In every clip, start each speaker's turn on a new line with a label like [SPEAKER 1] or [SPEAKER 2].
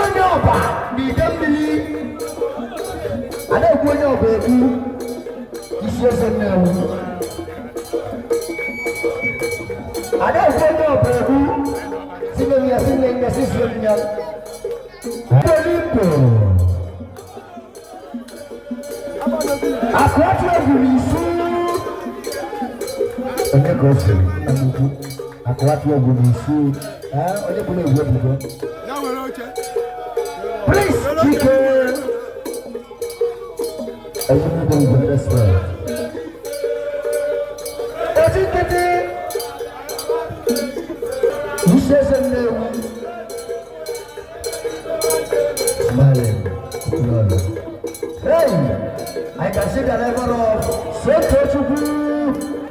[SPEAKER 1] Onye ọba n'ide mmiri a na-ekwu, onye ọba ekwu isi eze Nnewi a na-ekwu, onye ọba ekwu si nne ya, si nne ya, si sie ya Olimpo akụọtụ egwu n'isu onye ka o siri nnukwu akụwatụ egwu n'isu. Onye bụla egwu ebugo. Please, Chike. Ezigbo with respect. Oti nkịtị. Isi eze Nnewi. Smiling. Lolo. Hey, I can see the level of Soto Chukwu,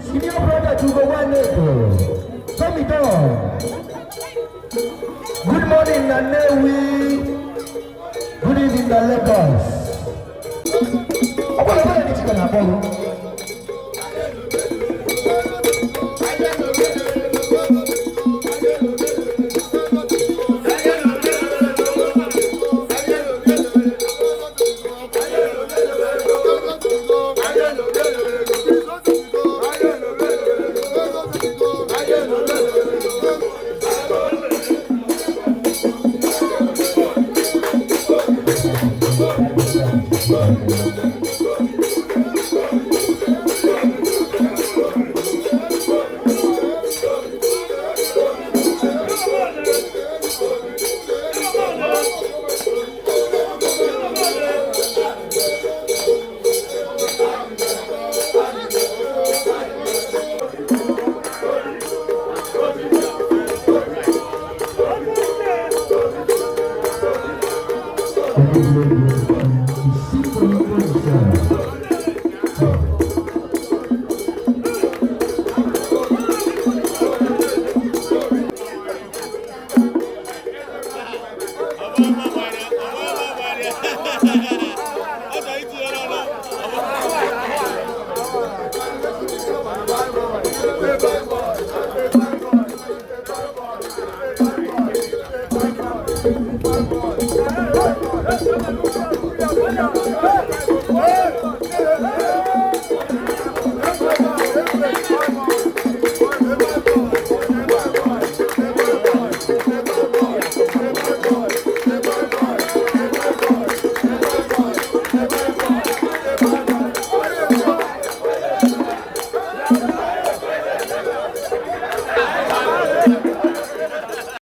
[SPEAKER 1] senior brother Chugo Nwanedo. Somidon. Good morning, na Nnewi. Good evening, na Lagos. Ọ bụrụ na ndị Chike na-akpọ gị.